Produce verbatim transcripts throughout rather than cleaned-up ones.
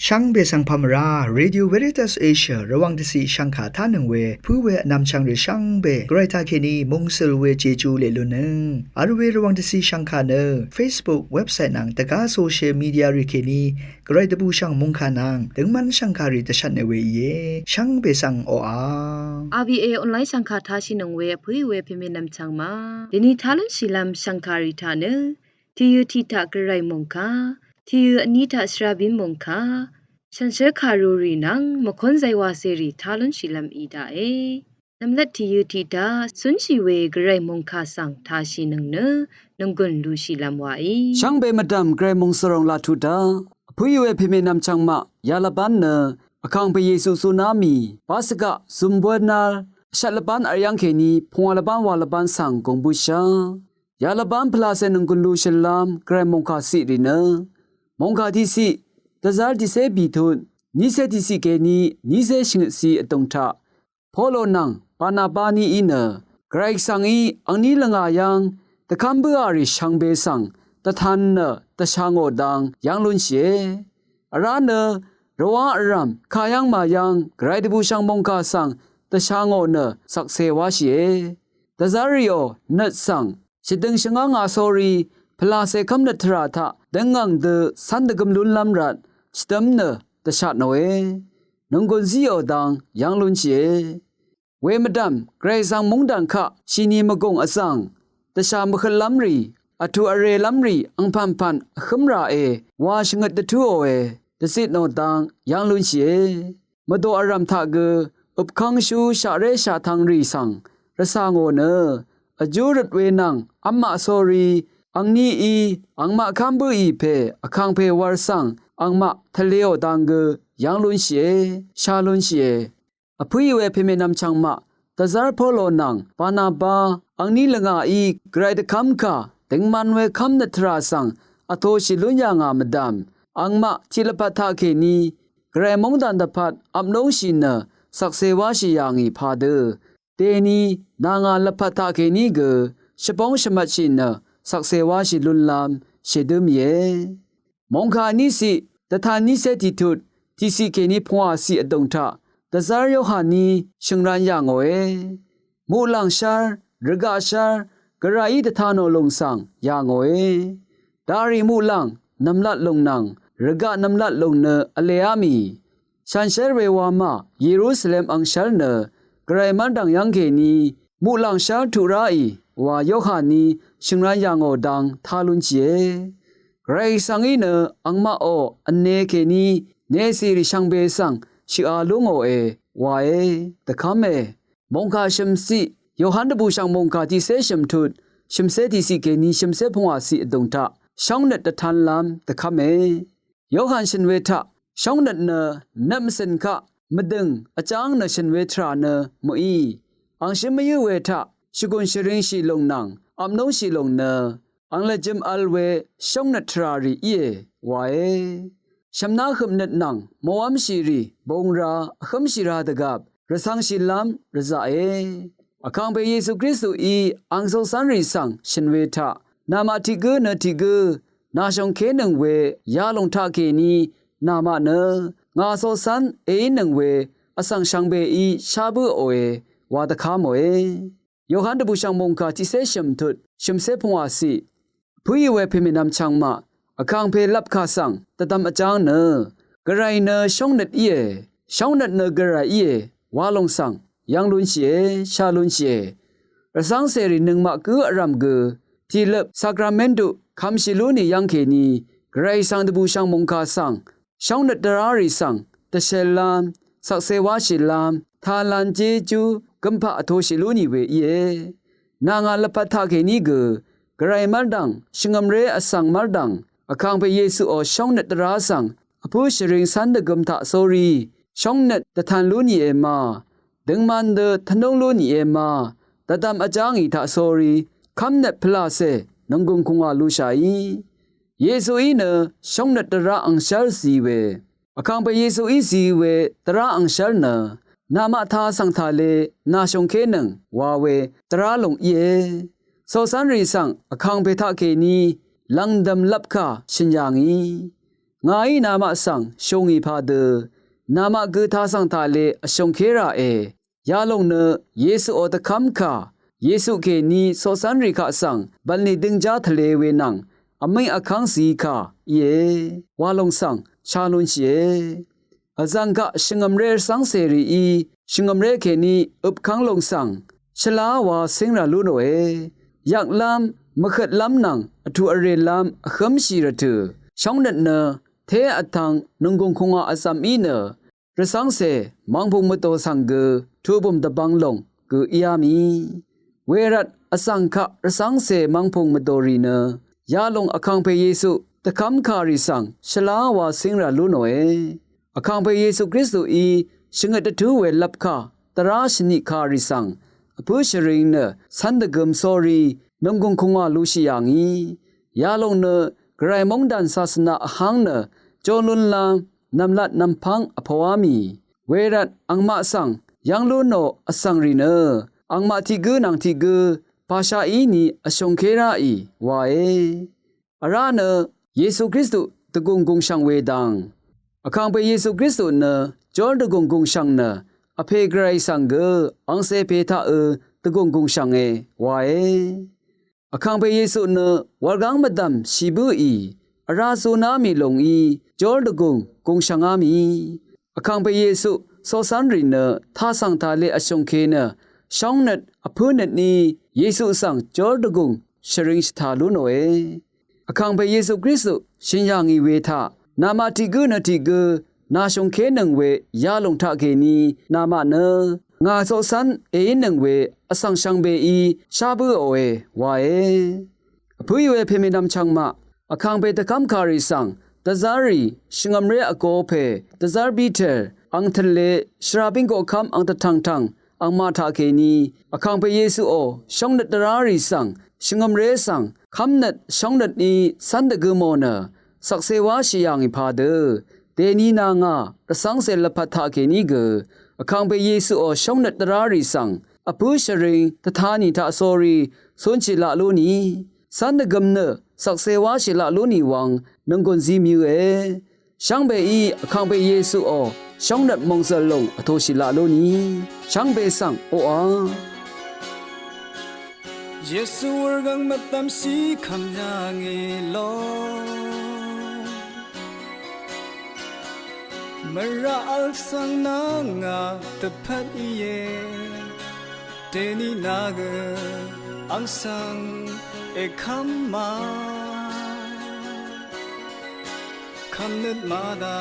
Shvngbe svng pà mvrá Radio Veritas Asia Rvwàng dvciq shvngkà tánøng we pǿ we vnvmchvng rì shvngbe Gvray taqkèní mungsøl we Jeju leq lunnøng vl we Rvwàng dvciq shvngkà nø Facebook, website nvng dvgá social media rì kèní Gvray dvbùshv̀ng mòngkà nvng døngmv́n shv̀ngkàrì dvshvtne we íe. Shvngbe svng oqà R V A online shv̀ngkà tashìnøng we vpǿì we pèmènvm chvngma dèni tá lúnshìlv́m shv̀ngkàrì taq nø tìyø tiq taq Gvray mòngkà, tìyø vní taq shvrabín mòngkà, shànshér kàrurì nvng mvkónzay wacèrì tá lúnshìlv́m í daqe. Nvmlat tìyø tiq taq cúnshì we Gvray mòngkà svng tashìnøng nø nònggùn lushìlv́m waí. Shvngbe mvdv̀m Gvray mòngsvròng laq tuq taq vpǿì we pèmènvm chvngma yalvbán nø Vkàngpè Yesu zuná mì basvgaq zumbónál vshvt lvbán vl yv́ng kèní pungwà lvbán wa lvbán svng gùng bǿshá. Yalvbán pvlacè nònggùn lushìlv́m Gvray mòngkà ciq rì nø mòngkà tiqciq dvzv́r tiqcé bìtut nícé tiqciq kèní nícé shvngøtci vdùng taq Polo nvng Barnaba ní í nø Gvray svng í angní lvngà yv́ng dvkv́m bǿà rì shvngbe svng dvtan nø dvsha ngò dang yv́ng lúnshìe. Vrá nø rvwá vrv̀m kayv́ng màyv́ng Gvray dvbùshv̀ng mòngkà svng dvsha ngò nø shvkse wáshìe. Dvzv́r rìò nøt svng shvdøng shvngá ngà sórí pvlacè kv́mnøt tvrà taq døngngàng dø cv́n dvgøm lúnlv́m rvt shvdøm nø dvshatnòe. Nònggùn zíò dang yv́ng lúnshìe. We mvdv̀m Gvray svng móngdàn kaq shìni mvgùng vzv̀ng dvshà mvhøtlv́m rì vtù vrelv́m rì angpv̀npv̀n vhǿm ràe wa shvngøt dvtúòe dvcitnò dang yv́ng lúnshìe. Mvdò vrv̀m taq gø øpkv́ngshú shaqré shaqtvng rì svng rvcà ngò nø vjú røt we nvng v́mmaq sórí angníí angmaq kv́m bǿì pè Vkàngpè wv̄r svng angmaq tvlēò dang gø yv́ng lúnshìe, shá lúnshìe. Vpǿì we pèmènvm chvngmaq dvzv́r Polo nvng Barnaba angní lvngàí Gvray dvkv́mkà døngman we kv́mnøt tvrà svng vtōshì lún yà ngà mvdv̀m angmaq tiq lvpat taqkèní Gvray móngdàn dvpvt vpnúngshì nø shvkse wáshì yà ngì padø dèni nà ngà lvpat taqkèní gø shvbóng shvmvtshì nø shvkse wáshì lúnlv́m shèdǿ mìe. Mòngkà níciq dvtan nícé tiqtut tiqciq kèní pungwàciq vdùng taq dvzv́r Yohaní shø̀ngran yà ngòe. Muqlàng shv́r, rvgaq shv́r, Gvrayí dvtanò lùng svng yà ngòe. Darì muqlàng nv̀mlat lùng nvng rvgaq nv̀mlat lùng nø vlēá mì. Shànshér we wamà Yerusalem angshv́r nø Gvray mv́rdv̀ng yv́ng kèní muqlàng shv́r tuq ráì wa Yohaní shø̀ngran yà ngò dang tá lúnshìe. Gvray svng í nø angmaqò vne kèní necìrì shvngbe svng shø̀a lú ngòe wae dvkv́me. Mòngkà shø̀mciq Yohan dvbùshv̀ng mòngkà tiqcé shø̀mtut shø̀mcé tiqciq kèní shø̀mcé pungwàciq vdùng taq shóngnøt dvtanlv́m dvkv́me. Yohan shø̀n we taq shóngnøt nø nøt mvcø̀n kaq mvdø̀ng vjáng nø shø̀n we tvrà nø mø̀í. Angshǿ mvyǿ we taq shvgùn shvringshì lùng nvng vpnúngshì lùng nø ang lvjø̄m vl we shóngnøt tvrà rì íe wae. Shv̀mná høpnøt nvng mòv́mshì rì bungra vhǿmshì ra dvgvp rvcv̄ngshìlv́m rvzaqe. Vkàngpè Yesu Kristuí ang coqcv́nrì svng shø̀n we taq namaq tiq gǿ nø tiq gǿ nàshòngkénøng we yalòng taqkèní namaq nø ngà coqcv́n èínøng we vsvng shvngbeí shá bǿòe wa dvkv́mòe. Yohan dvbùshv̀ng mòngkà tiqcé shø̀mtut shø̀mcé pungwàciq. Vpǿì we pèmènvm chvngmaq Vkàngpè lvpkà svng dvdvm vjáng nø Gvray nø shóngnøt íe, shóngnøt nø Gvray íe wa lòng svng yv́ng lúnshìe, shá lúnshìe. Rvcv́ngcèrì nøngmaq gǿ vrv̀m gø tìløp sakramentu kvmshì lú nì yv́ng kèní Gvray svng dvbùshv̀ng mòngkà svng shóngnøt dvrárì svng dvshèllv́m, shvkse wáshìlv́m, talan jejú gømpaq vtoshì lú nì we íe. Nà ngà lvpat taqkèní gø Gvray mv́rdv̀ng shvngø̀mré vsvng mv́rdv̀ng Vkàngpè Yesuò shóngnøt dvrá svng vpǿ shvring cv́n dvgøm taq sórí shóngnøt dvtan lú nìe ma, døngman dø tvnúng lú nìe ma, dvdvm vjá ngì taq sórí kv́mnøt pvlàcè nònggùng kùngwà lushàí. Yesuí nø shóngnøt dvrá angshv́r zi we. Vkàngpè Yesuí zi we dvrá angshv́r nø namaq tā svng tàle nàshòngkénøng wa we dvrá lùng íe. Coqcv́nrì svng Vkàngpè taqkèní lv̀ngdø̀m lvpkà shø̀n yà ngì. Ngàí namaq svng shùngì padø namaq gø tasv̀ng tale vshùngké raqe. Yalòng nø Yesuò dvkv́mkà, Yesu kèní coqcv́nrì kaq svng bv̀nlì døngjá tvle we nvng vmíng vkv́ng zikà íe wa lòng svng shá lúnshìe. Vzv̀ng kaq shvngø̀mré rvcv́ngcèrìí shvngø̀mré kèní øpkv́ng lòng svng shvlá wa cíngrà lú nòe. Yvklv́m mvhøtlv́m nvng vtuq vrèlv́m vhǿmshì rvtø̀ shóngnøt nø té vtv̄ng nònggùng kùngwà vzv̀m í nø rvcv́ngcè mv̀ngpùng mvdò svng gø tuqbùm dvbvng lòng gø íá mì. Wervt vzv̀ng kaq rvcv́ngcè mv̀ngpùng mvdòrì nø yalòng Vkàngpè Yesu dvkv́mkàrì svng shvlá wa cíngrà lú nòe. Vkàngpè Yesu Kristuí shvngøt dvtú we lvpkà dvrá shvniqkàrì svng vpǿ shvring nø cv́n dvgøm sórí nònggùng kùngwà lushì yà ngì. Yalòng nø Gvray móngdàn sasvna vháng nø jolunlv́m nv̀mlat nv̀mpv́ng vpòá mì. Wervt angmaq svng yv́ng lú nò vsv̀ngrì nø angmaq tiq gǿ nvng tiq gǿ pàsha íni vshùngké ráì wae. Vrá nø Yesu Kristu dvgùng gùngshv̀ng we dang. Vkàngpè Yesu Kristu nø jól dvgùng gùngshv̀ng nø Vpè Gvray svng gø angcè pè taqø dvgùng gùngshv̀nge wae. Vkàngpè Yesu nø wurgáng mvdv̀m shì bǿì vrá zuná mì lòngí jól dvgùng gùngshv̀ngá mì. Vkàngpè Yesu coqcv́nrì nø tasv̀ng tale vshùngke nø shóngnøt vpǿnøtní Yesu svng jól dvgùng shvring shvtà lú nòe. Vkàngpè Yesu Kristu shø̀n yà ngì we taq namaq tiq gǿ nø tiq gǿ nàshùngkénøng we yalòng taqkèní namaq nø ngà coqcv́n èínøng we vsvng shvngbeí shá bǿòe wae. Vpǿí we pèmènvm chvngmaq Vkàngpè dvkv́mkàrì svng dvzv́rrì shvngø̀mré vgo pè dvzv́r Piter ang tvle shvra bíng koqkv́m ang dvtv̀ngtv̀ng angmaq taqkèní Vkàngpè Yesuò shóngnøt dvrárì svng shvngø̀mré svng kv́mnøt shóngnøtní cv́n dvgø mò nø shvkse wáshì yà ngì padø dèni nà ngà rvcv́ngcè lvpat taqkèní gø Vkàngpè Yesuò shóngnøt dvrárì svng vpǿ shvring dvtani taq sórí cúnshì laq lú ni cv́n dvgøm nø shvkse wáshì laq lú ni wvng nònggùn zí mvyǿe. Shvngbeí Vkàngpè Yesuò shóngnøt mòngzø̀l lòng vtōshì laq lú ni shvngbe svng oqà. Yesu wurgáng mvdv̀mshì kv́m yà ngì lo. Mvrà vl svng nà ngà dvpvt íe. Dèni nà gø ang svng èkv́m ma. Kv́mnøt màdà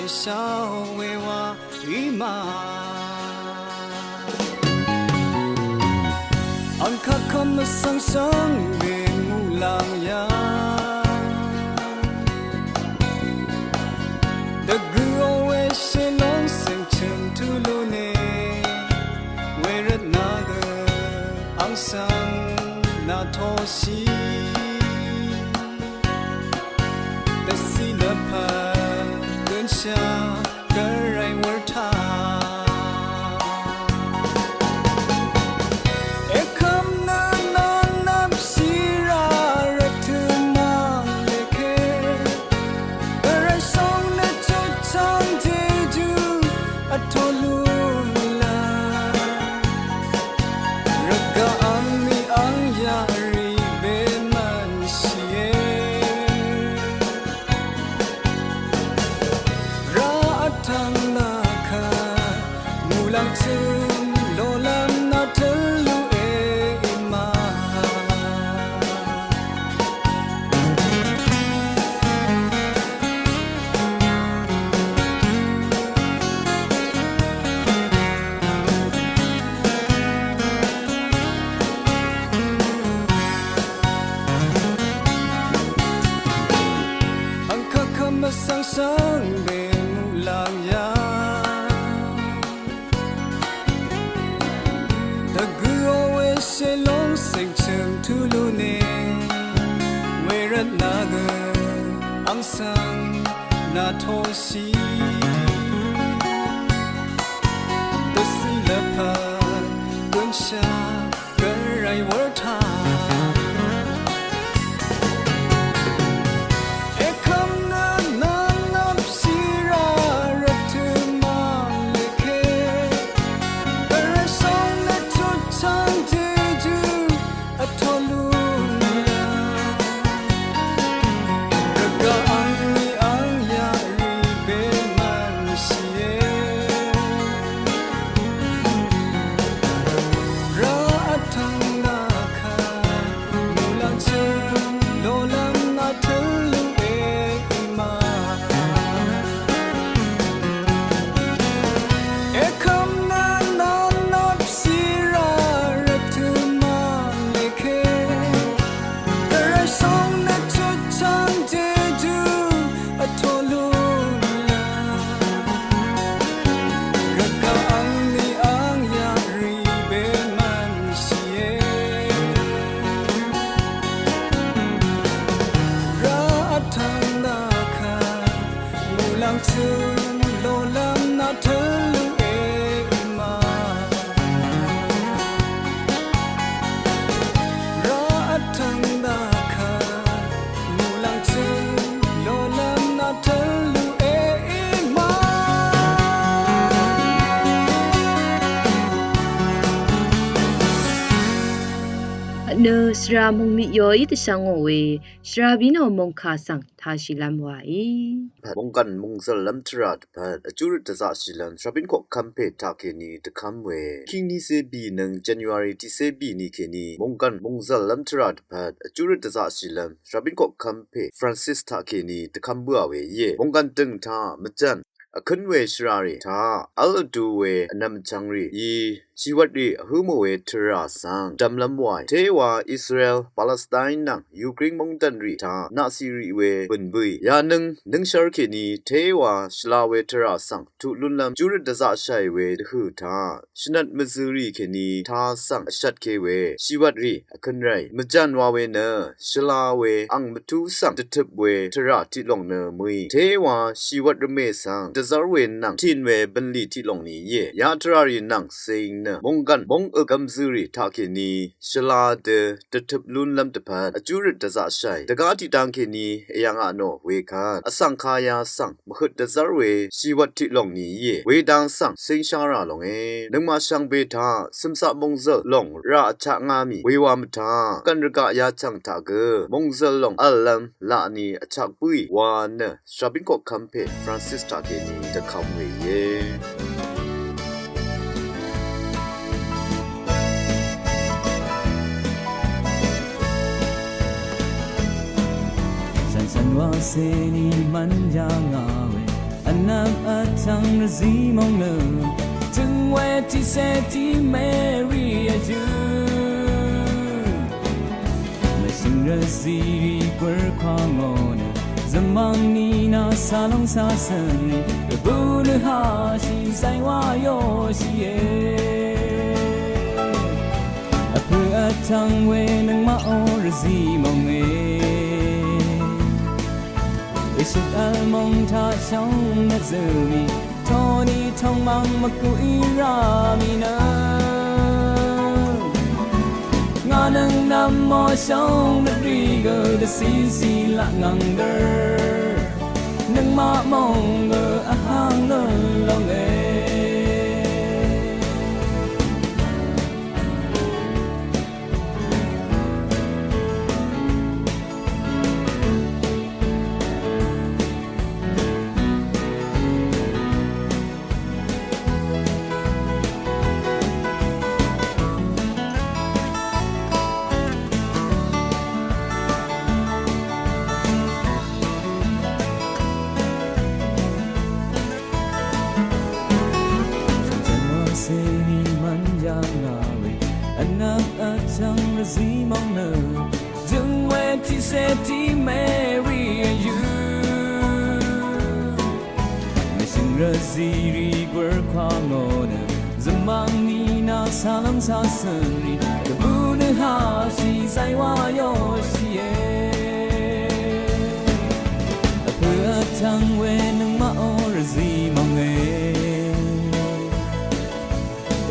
èsháò we wa í ma. Ang kaq kv́m vsvng shvngbe muqlàng yà. Dvgø̄ò we shèlóng cèngchø̀ng tulú ne. Wervt nà gø ang svng nà toshì. Dvciq lvpat gønshà gvray wurtaq. Èkv́m nø nvng nvmshì rà rvtø̀ mv̀ng lèke. Gvray shóng nø chutchv̀ng jejú vtō lúnlá. Rvgaq angní ang yaqrì bemv̀nshìe. Rá vtvng nà kà muqlàng chø̀m lolv́m nà tø̄l lú e í ma. Ang kaq kv́m vsvng shvngbe muqlàng yà. Dvgø̄ò we shèlóng cèngchø̀ng tulú ne. Wervt nà gø ang svng nà toshì. Dvciq lvpat gønshà gvray wurtaq. Èkv́m nø Angchøng lolv́m nà tø̄l lú e í ma. Ra vtvng dvkvt muqlàng chøng lolv́m nà tø̄l lú e í ma. Vtnø shvra mungmiq yoí dvshvngò we shvra bínò mungkà svng tāshìlv́m wàí. Mònggàn mòngzv̀llv́m tvrà dvpvt vjúrøt dvzaqshìlv́m shvbín koqkv́m pè taqkèní dvkv́m we. Kingni cé bìnøng January tiqcé bìni kèní mònggàn mòngzv̀llv́m tvrà dvpvt vjúrøt dvzaqshìlv́m shvbín koqkv́m pè Francis taqkèní dvkv́m bǿà we íe. Mònggàn dø̀ng taq mvjv̀n vkǿn we shvrarì taq v́l vdu we vnvm vchvngrì í shìwvtrì vhǿ mò we tvrà svng dvmlv́m wàì. Téwa Israel, Palestine nvng Ukraine móngdv̀nrì taq naqcìrì we bø̀n bǿì. Yanøng nøngshvr kèní téwa shvla we tvrà svng tuq lúnlv́m júrøt dvzaqshàì we dvhø̀ taq shvnvt mvzø̀rì kèní tā svng vshvtke we shìwvtrì vkø̄n ráì. Mvjàn wa we nø shvla we ang mvtú svng dvtøp we tvrà tiqlòng nø mø̀í. Téwa shìwvt rvmè svng dvzv́r we nvng tìn we bv̀nlì tiqlòng ni íe. Ya tvràrì nvng cing nø mònggàn móng øk gv̀mzø̀rì taqkèní shvla dø dvtøp lúnlv́m dvpvt vjúrøt dvzaqshàì. Dvgá tiqdang kèní èyv̀ng aq nò wekvt vsvng kaya svng mvhøt dvzv́r we shìwvt tiqlòng ni íe. Wedang svng cíngsha rà longe. Nøngmaq shvngbe taq cø̀mcaq mòngzv̀l lòng rà vchaq ngá mì wewa mvtaq gv̀n rvgaq yachv̀ng taq gø mòngzv̀l lòng v̀llv́m laqni vchaq bǿì wa nø shvbín koqkv́m pè Francis taqkèní dvkv́m we íe. Shànshan wa seni mvn yà ngà we vnvm vtvng rvzí mòng nø tøng we tiqsè tiq Mary vjø̄. Mvshø̀ng rvzìrì gùr kwà ngò nø zvmvng nìnà salòng sasø̀nrì rvbù nø hashì zàì wa yoshìe. Vpø̀ vtvng we nøngmaq ò rvzí mòng e. Èshøt vl mòng taq shóng nvt zø̀ mì toni tongmvng mvkuq í rá mì nø ngà nøng nvm mò shóng nvt rì gø dvcící laq ngv̀ng dvr nøngmaq mòng gø vháng nø lónge. Seni mvn yà ngà we vnvm vtvng rvzí mòng nø jø̀ng we tiqsè tiq Mary vjø̄. Mvshø̀ng rvzìrì gùr kwà ngò nø zvmvng nìnà salòng sasø̀nrì dvbù nø hashì zàì wa yoshìe. Vpø̀ vtvng we nøngmaq ò rvzí mòng e.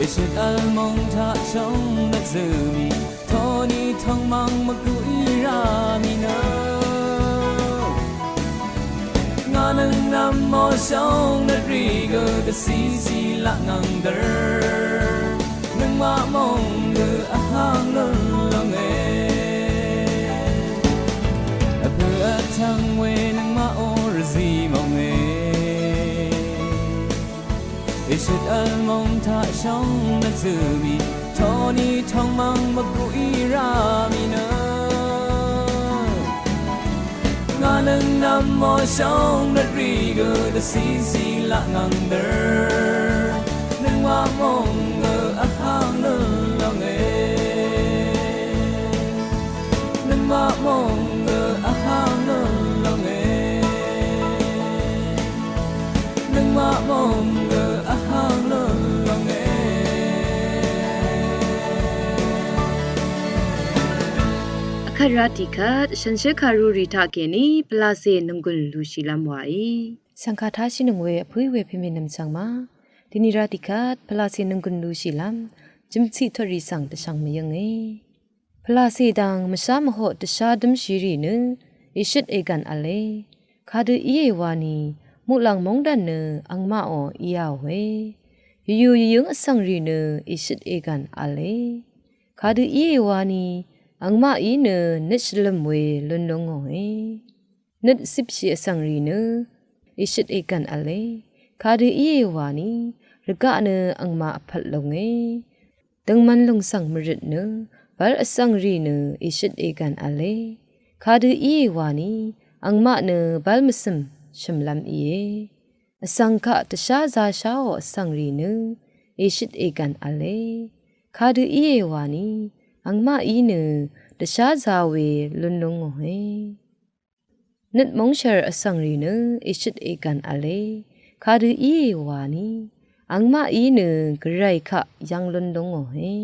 Èshøt vl mòng taq shóng nvt zø̀ mì toni tongmvng mvkuq í rá mì nø ngà nøng nvm mò shóng nvt rì gø dvcící laq ngv̀ng dvr nøngmaq mòng gø vháng nø lónge. Vpø̀ vtvng we nøngmaq ò rvzí mòng e. Èshøt vl mòng taq shóng nvt zø̀ mì toni tongmvng mvkuq í rá mì nø ngà nøng nvm mò shóng nvt rì gø dvcící laq ngv̀ng dvr nøngmaq mòng gø vháng nø lónge. Nøngmaq mòng gø vháng nø lónge. Nøngmaq mòng gø vháng nø lónge. Vkvt Rvt tiqkvt shànshér kàrurì taqkèní pvlacè nònggùn lushìlv́m wàí. Shv̀ngkà táshínøng we vpǿí we pèmènvm svng ma. Dini rvt tiqkvt pvlacè nònggùn lushìlv́m jø̀mciq totrì svng dvshvng mvyǿnge. Pvlacè dang mvshá mvhoq dvshá dǿmshìrì nø èshøt ègv̀n v̄le. Kadø íe wani muqlàng móngdàn nø angmaqò íāòe. Yvyū yvyǿng vsvngrì nø èshøt ègv̀n v̄le. Kadø íe wani angmaqí nø nøt shvlø̀m we lún lúngòe. Nøt cipshì vsvngrì nø èshøt ègv̀n v̄le. Kadø íe wani rvgaq nø angmaq vpvt lúnge. Døngman lùng svng mvrøt nø bv́l vsvngrì nø èshøt ègv̀n v̄le. Kadø íe wani angmaq nø bv́l mvcø̀m shø̀mlv́m íe. Vsvng kaq dvshá zasháò vsvngrì nø èshøt ègv̀n v̄le. Kadø íe wani angmaqí nø dvshá za we lún lúngòe. Nøt móngshvr vsvngrì nø èshøt ègv̀n v̄le. Kadø íe wani angmaqí nø gvray kaq yv́ng lún lúngòe.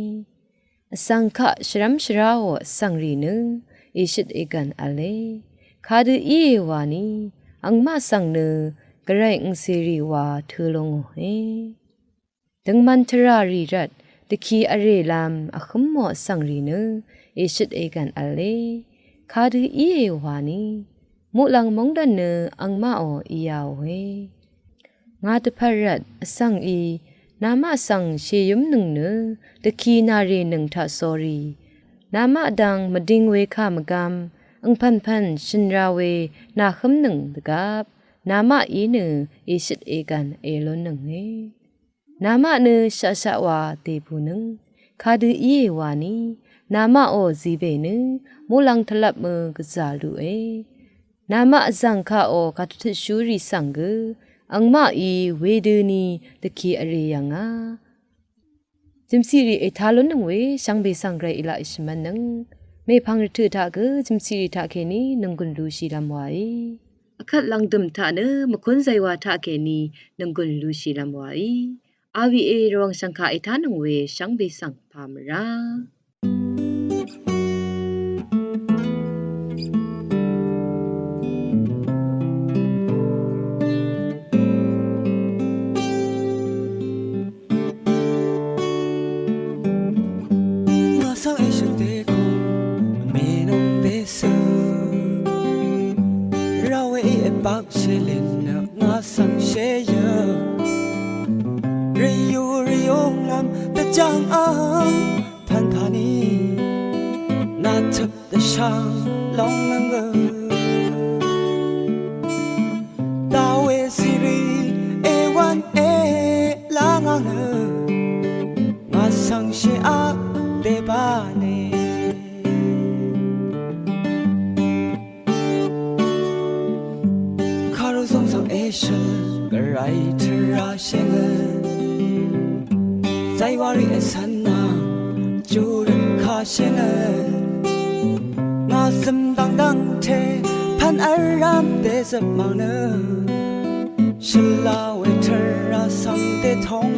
Vsvng kaq shvrv́m shvráò vsvngrì nø èshøt ègv̀n v̄le. Kadø íe wani angmaq svng nø gvray ngcèrì wa tø̄ lúngòe. Døngman tvràrì rvt dvki vrèlv́m vhǿmò vsvngrì nø èshøt ègv̀n v̄le. Kadø íe wani muqlàng móngdàn nø angmaqò íāòe. Ngà dvpvt rvt vsvng í namaq svng shèyǿmnøng nø dvki nàrènøng taq sórí namaq dang mvding we kà mvgvm angpv̀npv̀n shø̀nra we nàhǿmnøng dvgvp namaqí nø èshøt ègv̀n èlúnnønge. Namaq nø shaqshaq wa dèbùnøng. Kadø íe wani namaqò zibè nø muqlàng tvlvp mø gvzà luqe. Namaq vzv̀ng kaqò kàdvtøtshúrì svng gø angmaqí wedøni dvki vrè yv̀ngà. Jø̀mciqrì ètá lúnnøng we shvngbe svng gvray èlaq èshvmv́nnøng. Mèpvng rvtø̀ taq gø jø̀mciqrì taqkèní nònggùn lushìlv́m wàí. Vkvt lv̀ngdø̀m taq nø mvkún zaywā taqkèní nònggùn lushìlv́m wàí. R V A Rvwàng shv̀ngkà ètánøng we shvngbe svng pà mvrá. Ngà svng èshø̀n dèkung mènung dèsø. Rvwè í èbak shèlin nø ngà svng shèyø. Rìyù rìyùnglv́m dvjv̀ng ang pv̀ntani nà tøp dvshang lóngnøng gø. Dawe ziri ewan elangangø ngà svng shèaq dèbane. Kàrú zungzvng èshø̀n gvray tvrà shèngø. Zaywari èsvn nà júrøt kà shèngø. Ngà zø̀m dv̀ngdv̀ng te pv̀n vrv́m dèzøp mv̀ng nø shvla we tvrà svng dètóng.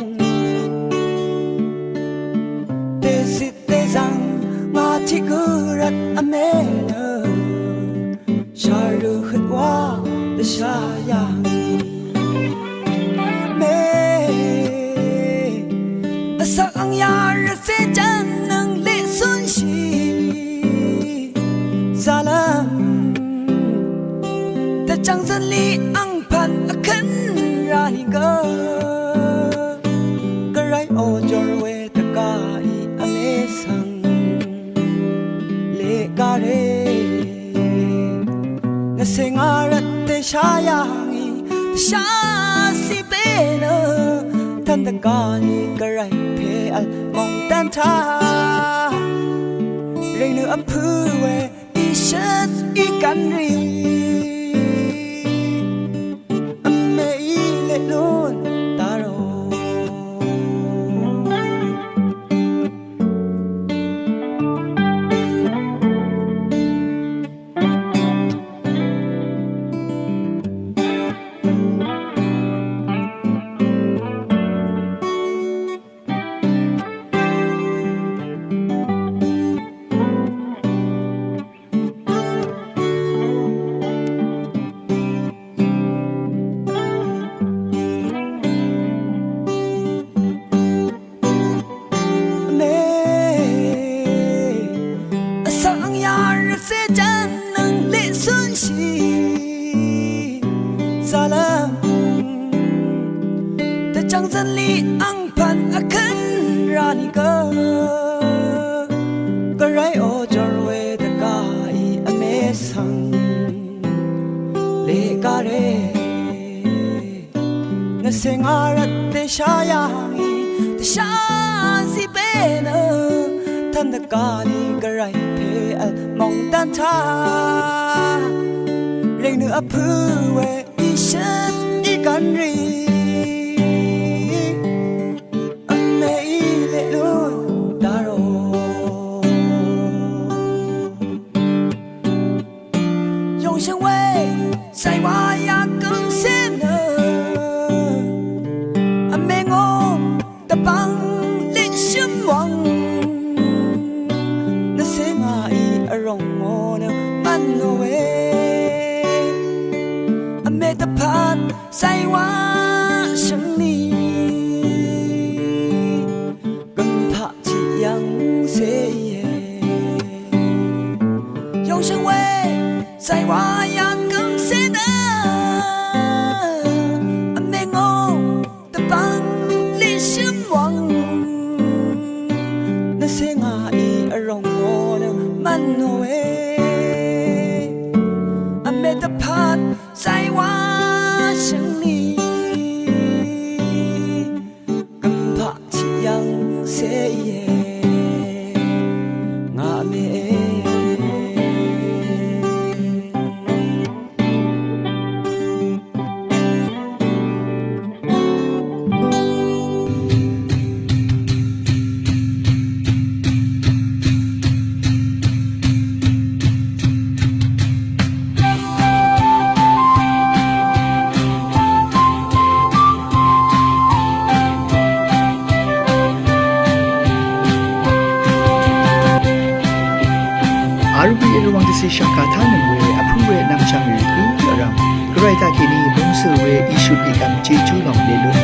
Dèzit dèzv̀ng ngà tiq gø rvt vmè nø sharø høt wa dvshá yàng. Mè vsvk ang yà rvzè jv̀n nøng leq cúnshì zalv́m dvjv̀ng zv̀nli ang pv̀n vkøn rà nìgø. Gvray ò jor we dvgá í vmè svng leq gare. Ngà cè ngà rvt dèshá yàngì dvshá cì pè nø tv̀n dvgá nì gvray pè vl mòngdv̀n taq rèng nø vpǿ we ìshøt ìgv̀n rì vmè í leq lún dvro. Yv̀ngzv̀nlì angpv̀n vkv́n rá nìgø, gvray ò jòr we dvgaqí vmé svng leq gare. Nvcè ngà rvt dèshá yà ngì dvshá zí pè nø, tv́n dvgaqlì gvray pè vl mòngdv́n taq rèng nø vpǿ we íshøt ígv̀n rì vmé í leq lún dvro. Yòngshø̀ng we zàywà yà gø̀msé nø, vmé ngò dvbvng lìngshǿm wv̀ng, nvcè ngàí vròng ngò nø mv́n nò we, vmé dvpvt zàywà shø̀nglì gø̀mpaq tiq yv̀ngcé íe. Yòngshø̀ng we zàywà yà gø̀msé nø, vmé ngò dvbvng lìngshǿm wv̀ng, nvcè ngàí vròng ngò nø mv́n nò we, vmé dvpvt zàywà shø̀nglì gø̀mpaq tiq yv̀ngcé íe. Ngà mèe. Arvbì Rvwàng dvcì shv̀ngkà tánøng we vpǿ we nvmchvng rì gǿ vrv̀m gvray taqkèní bøngsø̀ we ìshut ìgv̀m jejú lòng lelún